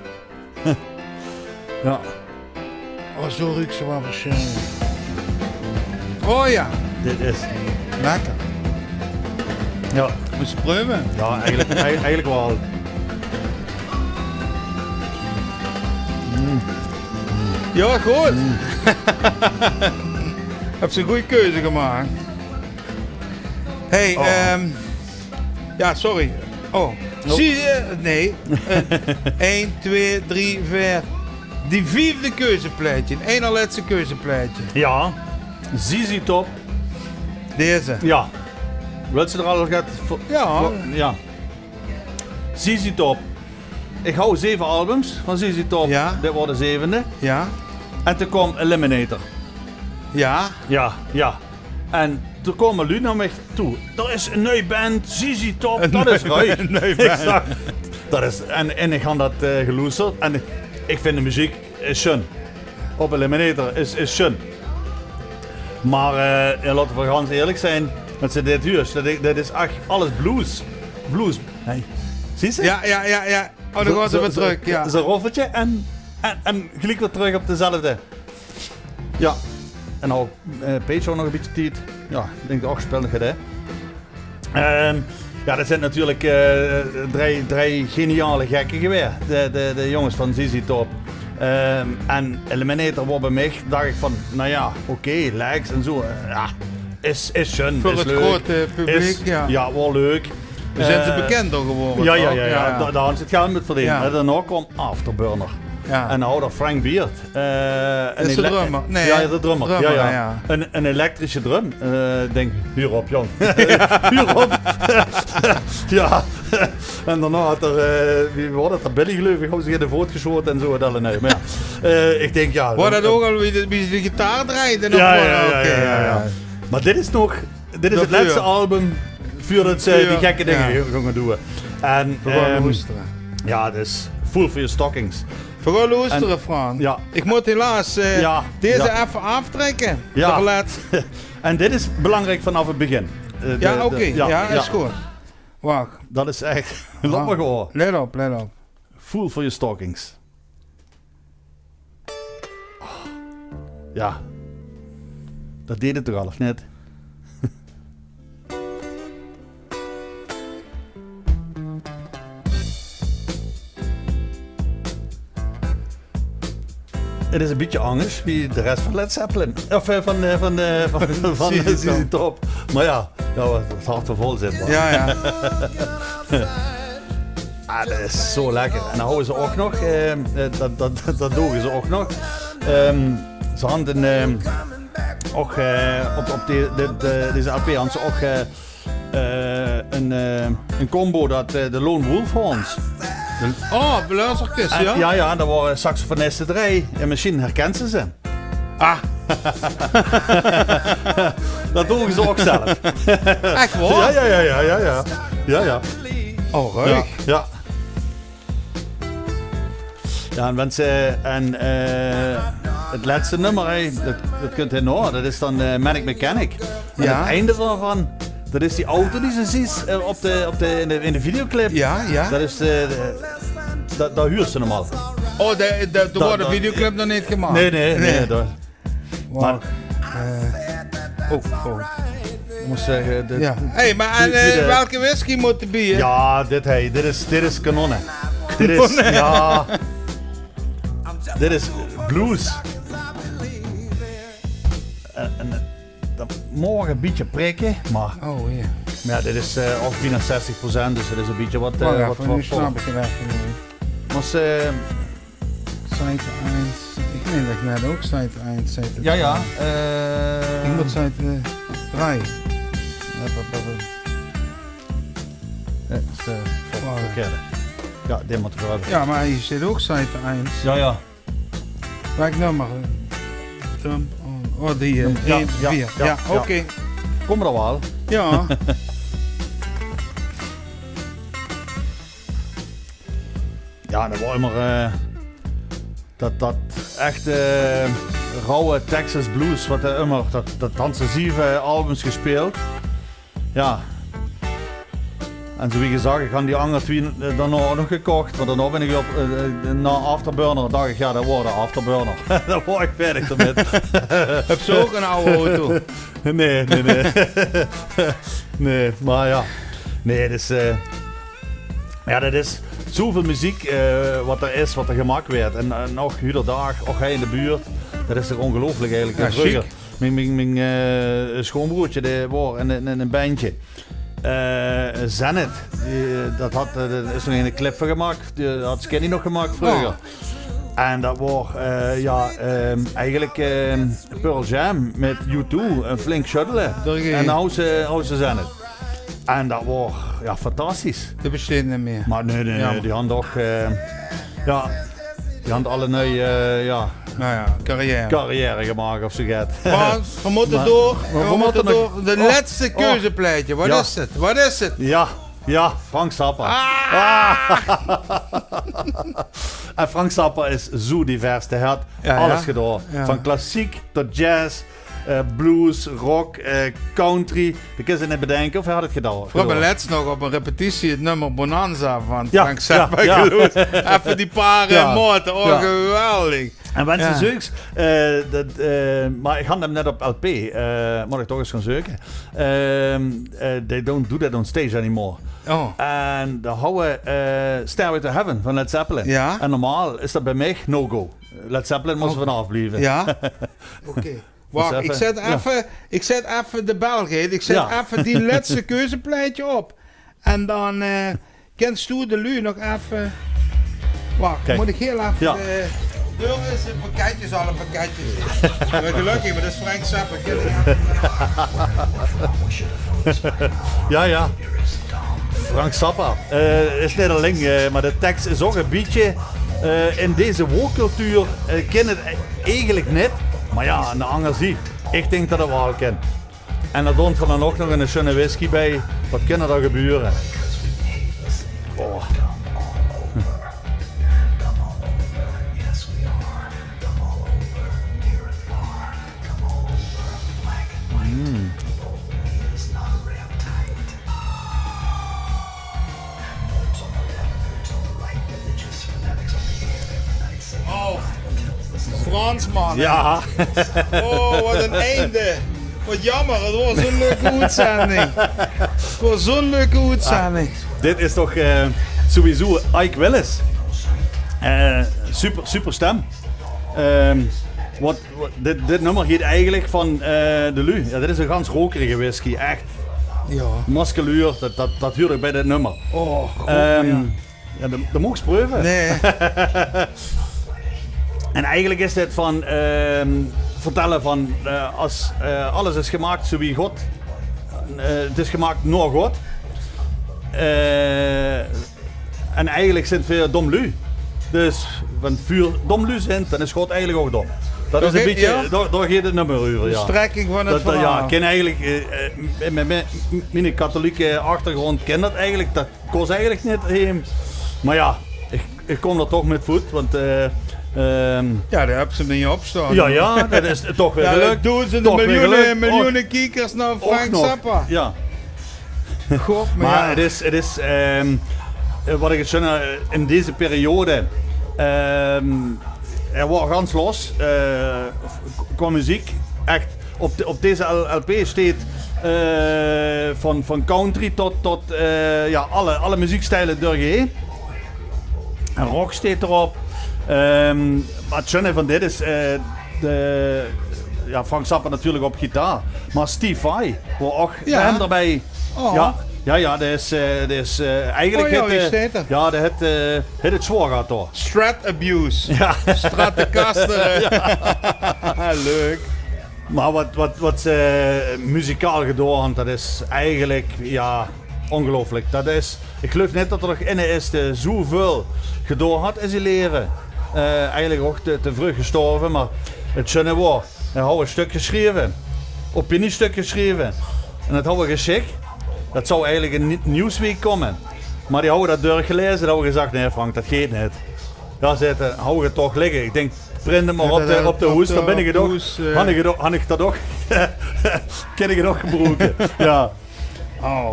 Ja. Oh, zo ruikt ze wel verschillend. Oh ja. Dit is lekker. Ja. Moet je preuven? Ja, eigenlijk, eigenlijk wel. Mm. Ja, goed. Mm. Heb ze een goede keuze gemaakt. Hey, oh. Um, ja, sorry. Oh, zie je? Nee. Eén, twee, drie, veer. Die viefde keuzeplaatje. Eén al laatste keuzeplaatje. Ja. ZZ Top. Deze. Ja. Wilt ze er al get voor? Ja. Ja. ZZ Top. Ik hou zeven albums van ZZ Top. Ja. Dit wordt de zevende. Ja. En toen kwam Eliminator. Ja. Ja, ja. En toen kwamen lui naar mij toe. Er is een nieuwe band, ZZ Top, dat is ruig. Een nieuwe band. Dat is, en, en ik had dat uh, geloesterd. En ik vind de muziek is schön. Op Eliminator is, is schön. Maar uh, ja, laten we gans eerlijk zijn. Met z'n dit huurs, dat, dat is echt alles blues. Blues. Hey. Zie je? Ja, ja, ja, ja. Oh, dan gaat het weer terug, ja. Zo'n roffeltje en, en, en gelijk weer terug op dezelfde. Ja, en al uh, Page nog een beetje tijd. Ja, ik denk de acht spelen gedaan. Um, ja, dat zijn natuurlijk uh, drie, drie geniale gekken geweest. De, de, de jongens van ZZ Top. Um, en Eliminator, waar bij mij dacht ik van, nou ja, oké, okay, likes en zo. Uh, ja, is, is schön, voor is het leuk. Grote publiek, is, ja. Ja, wel leuk. We zijn ze uh, bekender geworden. Ja, ja, ja, ja. Daar, daar hadden ze het geld met verdiend. Ja. En daarna kwam Afterburner. Ja. En hou er Frank Beard. Uh, is de drummer? Nee, ja, de drummer. Drummer, ja, ja. Ja. Een, een elektrische drum. Uh, denk, huur op, jong. Huur op. Ja. En daarna had er, uh, wie was dat? Billy, geloof ik, had zich in de voet geschoten en zo. Dat, nee. Maar ja, uh, ik denk, ja. Waar dat ook al wie de, wie de gitaar draaide? Ja, ja, ja, ja, ja. Maar dit is nog Dit is het laatste album voordat ze die gekke dingen gingen doen. En, um, ja, dus Fool for Your Stockings. Vooral loesteren, Fran. Ja. Ik moet helaas uh, ja, deze ja. even aftrekken. Ja. En dit is belangrijk vanaf het begin. Uh, ja, oké. Okay. Ja, ja, is goed. Wacht. Dat is echt... Laat maar gewoon. Let op, let op. Fool for Your Stockings. Ja. Dat deed het toch al, of net? Het is een beetje anders wie de rest van Led Zeppelin. Of uh, van, uh, van, uh, van, van ZZ Top. Maar ja, ja, het hart vol zit. Ja, ja. Ah, dat is zo lekker. En dan houden ze ook nog, eh, dat, dat, dat doen ze ook nog. Um, ze hadden um, ook uh, op, op de, de, de, deze L P hadden ze ook uh, een, uh, een combo dat uh, de Lone Wolf Horns. Oh, blazerkes, ja? Ja, ja, dat waren saxofonisten drie. En misschien herkent ze ze. Ah. Dat doen ze ook zelf. Echt waar? Ja, ja, ja, ja, ja, ja. Ja, ja. Oh, ruig. Ja, ja. Ja, en mensen, en uh, 't Lèste nummer, hè, dat, dat kunt hie nog. Dat is dan eh, Manic Mechanic. En Ja. 't Einde daovan, dat is die auto die ze zuus eh, op de, op de, in, de, in de videoclip. Ja, ja. Dat is, eh, de, dat, dat huurs se normaal. Oh, de, de, de Dat- wordt de dat- videoclip nog niet gemaakt. Nee, nee, nee. Nee. dat- Wow. Maar Eh, oh, oh. Ik moet zeggen, de, Ja. Hey, maar en, die- die eh, de- welke whisky moet erbij, hè? Ja, dit, hey, dit is, dit is kanonnen. Dit is, Kanonnen. Ja, dit is blues. En, en, dat mag een beetje prikken, maar, Oh, ja. maar ja, dit is eh ook bijna zestig procent, dus het is een beetje wat... eh, Maar ja, wat, van wat nu voor- snap ik het even niet. Maar ze, Side eins. Ik meen dat ik net ook side eins zit. Ja, ja. eh, Ik moet side eh, drie. Hup, hup, hup, hup. eh, is, eh, ver- Wow. verkeerde. Ja, dit moet ik wel hebben. Ja, maar hier zit ook side eins. Ja, ja. Welk nummer? Dump on. Oh, die eh, Ja, één, ja, vier. ja, Ja, ja. oké. Kom er al wel. Ja. Ja, dat was immer eh, dat, dat echte eh, rauwe Texas blues, wat er immer, dat, dat hadden ze zeven albums gespeeld. Ja. En zo wie gezag, ik had die andere twee eh, daarna ook nog gekocht, want daarna ben ik op eh, eh, na Afterburner, dacht ik, ja, dat wordt de Afterburner. Daar word ik verder met. Heb ze ook een oude auto? Nee, nee, nee. Nee, maar ja. Nee, dus eh, ja, dat is zoveel muziek eh, wat er is, wat er gemaakt werd. En, en nog huurderdaag, ook hij in de buurt. Dat is toch ongelooflijk eigenlijk. Ja, En vroeger, chic. Mijn, mijn, mijn eh, schoonbroertje, die was in, in, in een bandje. Eh Zenith, die, dat had, eh, er is nog een clip van gemaakt. Die had Skinny nog gemaakt vroeger. Oh. En dat was, eh, ja, ehm, eigenlijk ehm, Pearl Jam met U twee en flink shuttelen. Daar ging En je. House, House Zenith. En dat was, ja, fantastisch. Die besteedt niet meer. Maar nee, nee, Jammer. nee, die hadden toch, eh, ja, die hadden alle nuie, eh, ja, Nou ja, carrière. carrière gemaakt of zo get. Maar we moeten Maar- door. maar We, we moeten moeten nog door. De Oh, laatste oh. keuzeplaatje. Wat Ja. is het? Wat is het? Ja, ja, Frank Zappa. Ah! Ah. En Frank Zappa is zo divers. Hij had Ja, alles ja. gedaan. Ja. Van klassiek tot jazz, eh, blues, rock, eh, country. Dat kun je niet bedenken of hij had het gedaan. We hebben Gedaan. Letzt nog op een repetitie het nummer Bonanza van Ja, Frank Zappa ja, ja. geloosd. Even die paar eh, Ja, maten. Oh, ja. geweldig. En wen ze Ja. zeuks, eh, dat, eh, maar ik had hem net op L P, eh, moet ik toch eens gaan zeuken. Ehm, eh, they don't do that on stage anymore. Oh. En daar hadden we eh, Stairway to Heaven van Led Zeppelin. Ja. En normaal is dat bij mij no-go. Led Zeppelin moesten Oké. vanaf blijven. Ja. Oké. Wacht, Dus ik even- zet ja. even, ik zet even de bel, Geet. Ik zet Ja. even die laatste keuzeplaatje op. En dan eh kent Stoer de Lu nog even. Wacht, Kijk. moet ik heel even. Ja. De deur is een pakketje, zal een pakketje zijn. Maar gelukkig, maar dat is Frank Zappa. Ken ik even. Ja, ja. Frank Zappa. Eh, is net alleen, eh, maar de tekst is ook een beetje eh, in deze wookcultuur. Ik ken het eigenlijk niet. Maar ja, aan de andere zie, ik denk dat het wel kan. En dan doont we dan ook nog een schöne whisky bij. Wat kan er dan gebeuren? Oh. Mm. Oh, Fransman. Ja. Oh, wat een einde. Wat jammer, het was zo'n leuke uitzending. Het was zo'n leuke uitzending. Dit is toch eh, sowieso Ike Willis. Eh, super, super stem. Ehm, wat, wat- dit, dit nummer gaat eigenlijk van eh, de Lu. Ja, dit is een gans rokerige whisky, echt. Ja. Maskeluur, dat, dat, dat huurt ook bij dit nummer. Oh, god, Ehm, ja. Ja, de, de mocht preuven. Nee. En eigenlijk is dit van ehm, vertellen van eh, als eh, alles is gemaakt zo wie God. Eh, het is gemaakt door God. Eh, en eigenlijk zijn we dom lui. Dus van vuur dom lui zijn, dan is God eigenlijk ook dom. Dat is Oké, een beetje, ja. daar, daar gaat het nummer over. De Ja. strekking van het Dat, dat, ja, verhaal. Ik ken eigenlijk eh, eh, met, met, met mijn katholieke achtergrond ken dat eigenlijk. Dat kost eigenlijk niet heen. Maar ja, ik, ik kom er toch met voet, want eh, Ehm, Jao, dao höbs se 'm neet op staon. Jao, jao, det is toch weer gelök. Doezende, miljoene, miljoene kiekers nao Frank Zappa. Jao. God, mer het is, het is, ehm, eh, wat ich het sjunne, eh, in deze periode, ehm, hae waor gans los, eh, qua meziek. Ech op, de, op deze L- lp sjteet, eh, van, van country tot, tot, eh, jao, alle, alle meziekstijle doorheen. En rock sjteet d'rop. Ehm, mer het sjunne van dit is, eh, de, jao, Frank Zappa natuurlik op gitaar. Mer Steve Vai, waor ouch bie häöm d'rbie. Jao, jao, jao, det is, eh, det is, eh, eigelik het, eh, jao, det het, eh, het het zwaor gehad, huur. Strat abuse. Jao. Stratocaster. Leuk. Mer wat, wat, wat ze muzikaal gedoon hant, det is eigelik, jao, óngeluifelik. Det is, ich geluif neet det d'r nog eine is dae zoeväöl gedoon hat in zien laeve. Eh, eigelik ouch te, te vreug gestorve, mer het sjunne waor, hae haw e stök gesjreve, opiniesjtök gesjreve. En det haw hae gesjik. Det zou eigelik in Ni- Nieuwsweek kómme. Mer die hawwe det doorgelaeze en hawwe gezag: "Nae, Frank, det geit neet." Jao, zaet 'r, hawwe 't toch ligke. Ich dink, print 't mer op de, op de hoes, dan bin ich 't ouch. Han ich 't ouch, han ich det ouch, kin ich 't ouch gebroeke. Jao.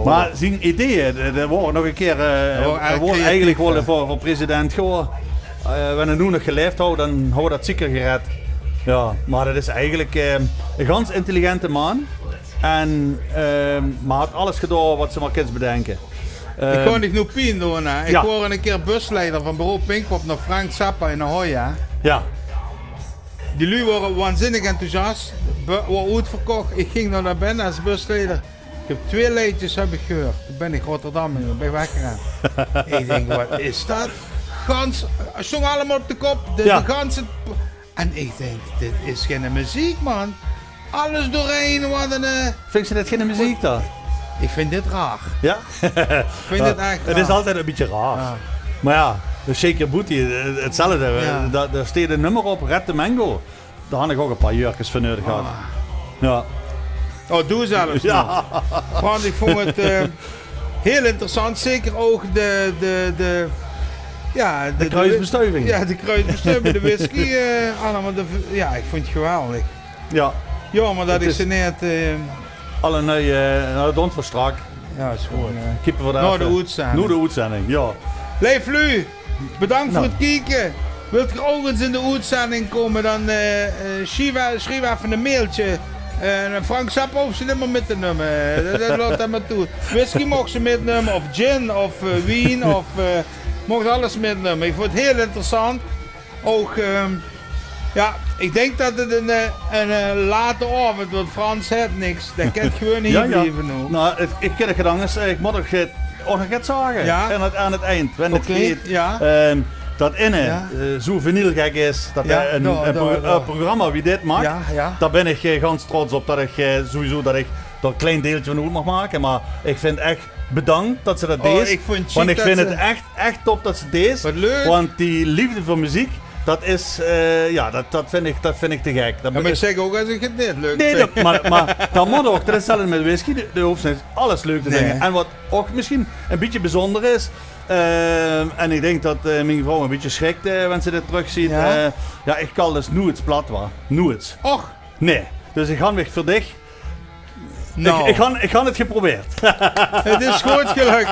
Mer zien ideeë, det, det waor nog ein kier, eh, det waor eigelik waal veur, veur president gewore. Eh, wen 'r noe nog gelaef hauw, dan hauw 'r det zeker gered. Jao, mer det is eigelik, eh, eine gans intelligente man. En, eh, mer hat alles gedoon wat se mer kins bedenke. Ich gaon dich noe pien doon, hè. Ich waor eine kier busleider van bureau Pinkpop nao Frank Zappa in Ahoy, hè. Jao. Die luuj wore waanzinnig enthousiast. Bu- waor oetverkoch. Ich ging nao dao binne es busleider. Ich höb twee leedjes höb ich gehuurd. Toen bin ich Rotterdam in, bin ich weggerend. Ich dink, wat is det? Gans, sjtónge allemaol op de kop. De, de ganse En ich dink, dit is geine meziek, man. Alles doorhaer, wat ein, eh, Vinjs se det geine meziek dan? Ich vinj dit raar. Jao? Ich vinj dit ech raar. 't Is altied ein bietje raar. Jao. Mer jao, de Shake Your Booty, eh, 'tzelfde. Jao. Dao, dao sjteet ein nummer op, Red the Mango. Dao han ich ouch ein paar jäörkes veur neudig gehad. Jao. Oh, doe zelfs nog. Frans, ich vónj 't, eh, hiel interessant. Zeker ouch de, de, de, jao, de, de kruusbestuiving. Jao, de kruusbestuiving, de whisky, eh, allemaol. De, jao, ich vónj 't geweldig. Jao. Jaomer det ich ze neet, eh, alle nuuj, eh, noe, det dónt v'r straks. Jao, is good. Kippe v'r d'r nao de oetzending. Nao de oetzending, jao. Leef luuj, bedank veur 't kieke. Wilt geer ouch ins in de oetzending kómme, dan, eh, eh, sjrief, sjrief effe ein mailtje. Eh, Frank Zappa hoof ze neet mieë mit te numme. Det, det laot 'r mer toe. Whisky maag ze mitnumme, of gin, of, eh, wien, of, eh, maag alles mitnumme. Ich vónj 't hiel interessant. Ouch, ehm, jao, ich dink det 't ein, eh, ein, eh, late aovend wuuert, want Frans haet niks. Dae kint gewoon hie blieve noe. Noe, ich, ich kin 't get angers, eh, ich mót nog, eh, ouch nog get zage. Jao? Aan 't, aan 't eind, wen 't geit, ehm, det Inne, eh, zoe vinylgek is, det hae ein, ein pro-, ein programma wie dit maak, dao bin ich, eh, gans trots op, det ich, eh, sowieso, det ich dao ein klein deeltje van oet maag make. Mer ich vinj ech bedank det se det deis. Want ich vinj 't ech, ech top det se 't deis. Wat leuk. Want die leefde veur meziek, det is, eh, jao, det, det vinj ich, det vinj ich te gek. Jao, mer ich zègk ouch es ich 't neet leuk vinj. Nae, det, mer, mer det mót ouch. Det is 'tzelfde mit whisky. De, de hoofs neet alles leuk te vinje. En wat ouch mesjien ein bietje bezunjer is, eh, en ich dink det, eh, mien vrouw ein bietje sjrik, eh, wen ze dit trökziet. Jao? Eh, jao, ich kal dus noeits plat, wa. Noeits. Och. Nae. Dus ich han mich veur dich Noe. Ich, ich han, ich han 't geprobeerd. 't Is good gelök.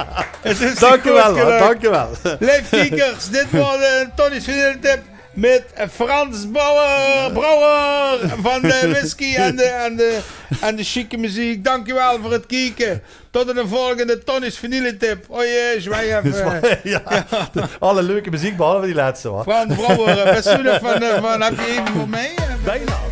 't Is good gelök. Dankjewel, dankjewel. Leef kiekers, dit waor de Tonnie's Vinyltip mit Frans Brouwer, Brouwer van de whisky en de, en de, en de sjieke meziek. Dankjewel veur 't kieke. Tot ein volgende Tonnie's Vinyltip. O jee, zwaai effe. Jao, alle leuke meziek, behalve die lètste, wa. Frans Brouwer, eh, bès doe nog van, eh, van, höbs se effe veur mich? Bienao.